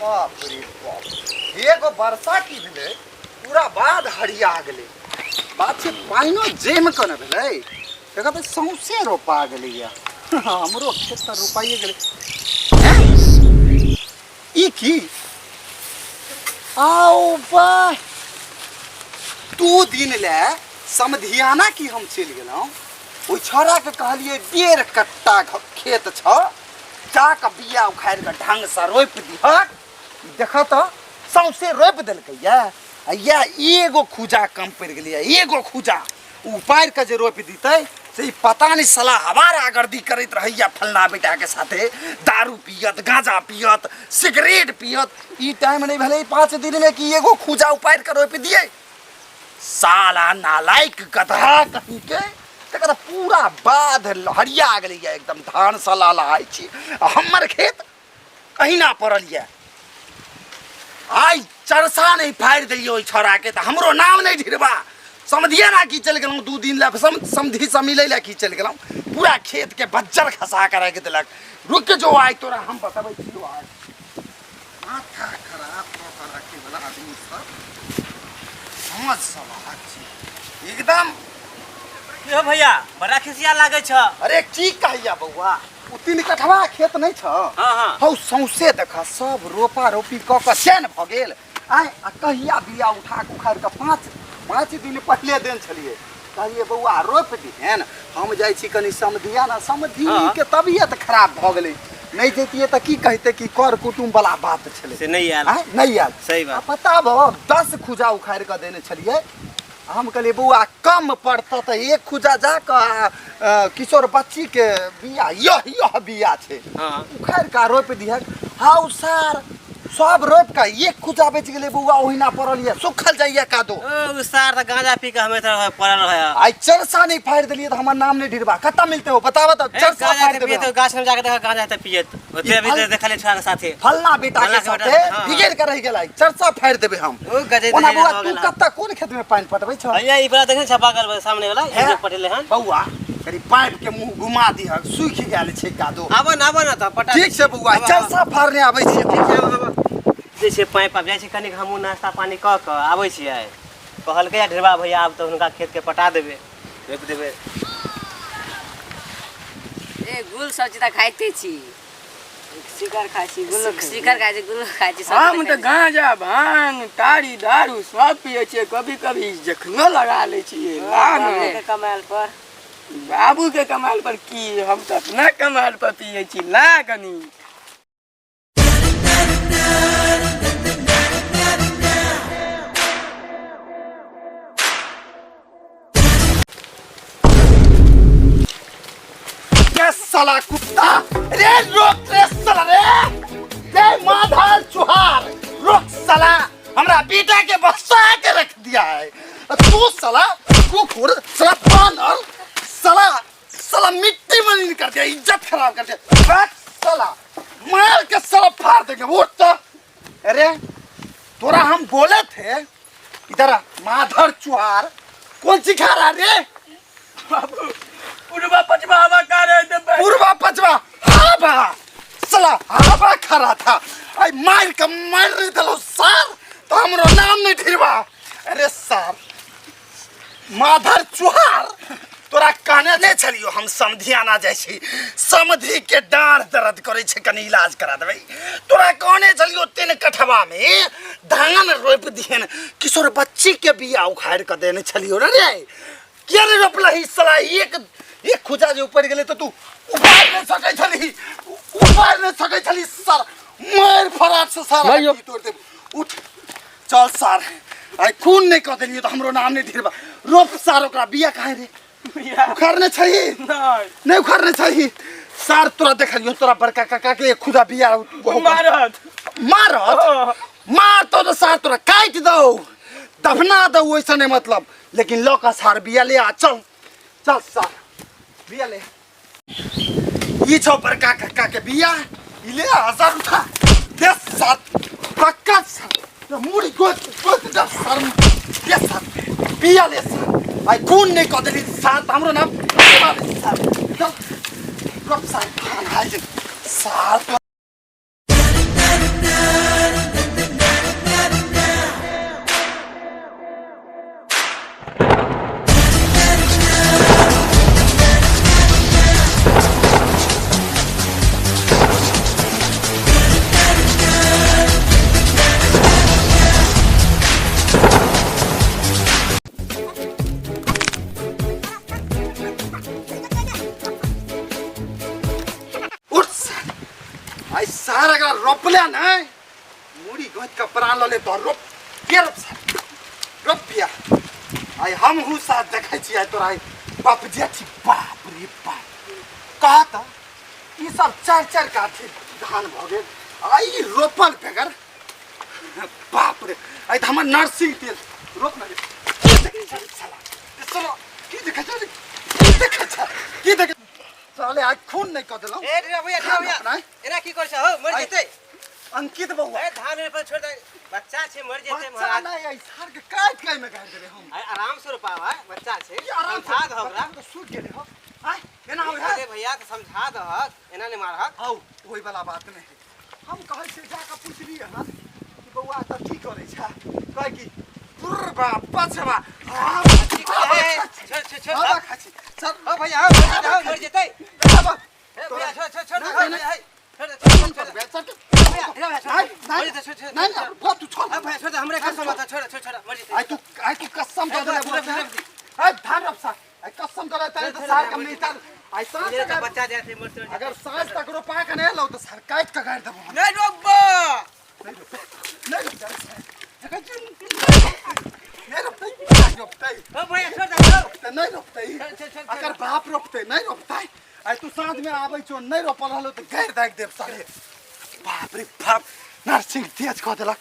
बाप रे बाप, एगो वर्षा की भेलै, पूरा बाध हरिया गेलै। बात छै पानिओ जमि कऽ ने भेलै, तकर तऽ सौंसे रोपा गेलैए। हमरो खेत तऽ रोपाइए गेलै। हैं? ई की आउ बा, 2 दिन ले समधियाना की हम चलि गेलहुँ। ओहि छौड़ाके कहलियै 1.5 कट्टा खेत छौ, जा कऽ बिया उखाड़ि कऽ ढङ्गसँ रोपि दिहक। देख तऽ सौंसे रोपि देलकैया आ इएह एगो खूजा कम पड़ि गेलैया। एगो खूजा उपारि कऽ जे रोपि दितै से ई पता नहि सलाह हवारागर्दी करैत रहैया फलना बेटाके साथे, दारू पियत, गाँजा पियत, सिगरेट पियत। ई टाइम नहि भेलै 5 दिनमे कि एगो खूजा उपारि कऽ रोपि दियै। साला नालायक गधा कहीं के। तकर पूरा बाध हरिया गेलैया एकदम, धान सँ लहलहाइ छी आ हमर खेत अहिना पड़ल यऽ। आइ चरसा नहि फाड़ि देलियै ओहि छौड़ाके तऽ हमरो नाम नहि ढिरबा। समधिया ना की चलि गेलहुँ 2 दिन लए, समधीसँ मिलै लए की चलि गेलहुँ, पूरा खेतके बज्जर खसा कऽ राखि देलक। रुक जो, आइ तोरा हम बतबै छियौ। आइ माथा खराब कऽ कऽ रखैवला आदमी सब समझ सब छी एकदम। यो भैया, बड़ा खिसिया लागै छ। अरे की कहिया बौआ, ओ 3 कठवा खेत नहि छ? हाँ, हाँ। हौ सौंसे देख सब रोपा रोपी कऽ कऽ चैन भऽ गेल। आइ आ कहिया बिया उठा कऽ उखाड़ि कऽ 5 दिन पहिले देन छलियै। कहलियै बौआ रोपि दिहेन, हम जाइ छी कनि समधिया ने, समधी हाँ। के तबियत खराब भऽ गेलै, नहि जैतियै तऽ की कहितै कि कर कुटुम्ब वाला बात छलै से नहि आयल। आँय, नहि आयल। सही बात। आ पता भऽ 10 खुजा उखाड़ि कऽ देने छलियै। हम कहलियै बौआ कम पड़तऽ तऽ 1 खुजा जा कऽ किशोर बच्चीके बिया, यह यह बिया छै, हाँ। उखाड़ि कऽ रोपि दिहक। हाउ सार सब रोपि कऽ 1 खुजा बचि गेलै बौआ, ओहिना पड़ल यऽ, सुखल जाइए कादो। ओ सार तऽ गांजा पी कऽ हमेशा रहै, पड़ल रहै। आइ चरसा नहि फाड़ि देलियै तऽ हमर नाम नहि ढिरबा। कतऽ मिलते हो बताबऽ तऽ? ए, चरसा गांजा फाड़ि के देबै पियत, हम। गाछ में जाके देखा गांजा तऽ पियत। ओते ई अभी तऽ देखलियै छोड़ा के साथे। फलना बेटा के फलना के बेटा साथे के, हाँ, हाँ। बिगड़ि कऽ रहि गेलै, चरसा फाड़ि देबै हम। ओ गजै ओना दजै बौआ भऽ तू गेल। कतऽ कोन खेत में पानि पटबै छह? भैया ई बला देखने छ बगल में सामने वाला, ई हे? जे पटेले हन। बौआ कनि पाइप के मुंह घुमा दिहक, सूखि गेल छै कादो। आबऽ न, आबऽ न तऽ पटा ठीक छै बौआ, आबऽ, चरसा फाड़ने आबै छी हम। ठीक छै, आबऽ, आबऽ। जे छै पाइप आब जाइ छै, कनिक हमहूँ नाश्ता पानी कऽ कऽ आबै छियै। कहलकै ढेरबा भैया आब तऽ हुनका खेतके पटा देबै, रोपि देबै। ए गुल सब्जी तऽ खाइते छी, शिकर खाइ छी, गुल्लो खाइ छी। शिकर खाइ छी, गुल्लो खाइ छी, सब हम तऽ तऽ खाइ छी। गांजा भांग तारी दारू सब पियै छियै, कभी कभी जखनो लगा लै छियै। ला ने बाबूके कमायल पर, बाबूके कमायल पर की, हम तऽ अपना कमायल पर पियै छी। ला कनी के साला कुत्ता रे, रोक रे साला रे, रे माधर चुहार रोक साला, हमरा बेटा के बसा के रख दिया है तू साला कुकुर, साला बानर, साला साला मिट्टी मलिन कर दिया, इज्जत खराब कर दिया। बैठ साला, मार के साला फाड़ देंगे। उठ तो। अरे तोरा हम बोले थे, इधर आ, माधर चुहार कौन सिखा रहा रे? बाबू पूर्वा पछवा हवा का रहे थे। पूर्वा पछवा हवा, साला हवा खा रहा था। आई मार के मार रही दिलो सार, तो हमरो नाम नहीं ढिरवा। अरे सार माधर चुहार, तोरा कहने नहि छलियो हम समधियाना जाइ छी, समधि के डाँढ़ दर्द करै छै, कनि इलाज करा देबै। तोरा कहने छलियो 3 कठवा में धान रोपि दिहन, किशोर बच्ची के बिया उखाड़ि कऽ देने छलियो रे। रे किया नहि रोपलही साला? एक एक खुजा जे उपरि गेलै तऽ तू उपारि नहि सकै छलही, उपारि नहि सकै छलही सर। मारि फराक से सारा मारियौ। हड्डी तोड़ि देब। उठ चल सार, आइ खून नहि कऽ देलियै तऽ हमरो नाम नहि ढेरबा। रोप सार ओकरा बिया। काहे रे उखाड़ने छही? नहि। नहि उखाड़ने छही सार? तोरा देखलियो तोरा बड़का काका के एक खुदा बिया मारत। मारत, मारतो तऽ सार तोरा काटि दौ, दफना दौ, वैसा नहीं मतलब, लेकिन लऽ कऽ सार बिया ले आ। चल चल सार बिया ले। ई छौ बड़का कक्का के बिया, ई ले आ सर, उठा दे सार पक्का सार मुड़ी गोत गोत दे सार, दे सार बिया ले सार। आई खून नहीं कऽ देली सार तऽ हमरो नाम दे सार। चल रोप सार, खान हाय जे सार तो। उठ सार। आइ सार अगर रोपले नहीं मुड़ी गोत के प्राण लले तो रोप के रोप सार रोप पिया आइ हम हूँ साथ देखै छी आइ तोरा आइ बाप जेठी बाप रे बाप कह त ई सब चारि चारि काठी धान भऽ गेल आ ई रोपल बेगर बाप रे आइ तऽ हमर नर्सिंग तेल रोप न रे की देखै छै साला साला की देखै छै की देखै छै की देखै साले आइ खून नहि कऽ देलहुँ ए ढेरा भैया ढेरा भैया नहि एना की करै छ हौ मरि जेतै अंकित बौआ ए धान रोपल छोड़ दे बच्चा छै मरि जेतै बच्चा महाराज नहि आई सार के काटि के में गाड़ि देबै हम अरे आराम से रोपाव है बच्चा छै की आराम से समझा दह ओकरा बच्चा के सूत गेलै हो आइ एना होइ है अरे भैया के समझा दहक एना नहि मारहक आउ ओहि वाला बात नहि है हम कहै छियै जाकऽ पुछलियै हन कि बौआ तऽ की करै छै कहै कि तुर बा पछवा छोड़ छोड़ छोड़ हवा खाइ छी चल ओ भैया हौ भैया हौ मरि जेतै हवा ए भैया छोड़ छोड़ छोड़ नहीं, हौ नहीं। भैया है छोड़ दे, छोड़ दे, छोड़ दे। चल भैया भैया छोड़ नहीं दे। नहीं मरि जेतै, छोड़ छोड़ नहीं नहीं बात तू छोड़ ए भैया छोड़ दे हमरे कसम होता छोड़ छोड़ छोड़ मरि जेतै आई तू कसम दे दे पूरा, पूरा, पूरा। आई धान रफसा आई कसम दे दे तो सार कम नहीं तर आई साँझ मेरे तक तो बच्चा जाते मर चल अगर साँझ तक रोपा के नहीं लो तो सर काट के गाड़ देबो हम। नहीं रोपबो नहीं रोपते नहीं रोपते नहीं रोपते नहीं रोपते ओ भैया छोड़ दे हौ नहीं रोपते छोड़, छोड़, छोड़, अगर बाप रोपते नहीं रोपते आई तू साँझ में आबै छो नहीं रोपल रहलो तो गैर दाग देब साले बाप रे बाप नरसिंह तेज कऽ देलक।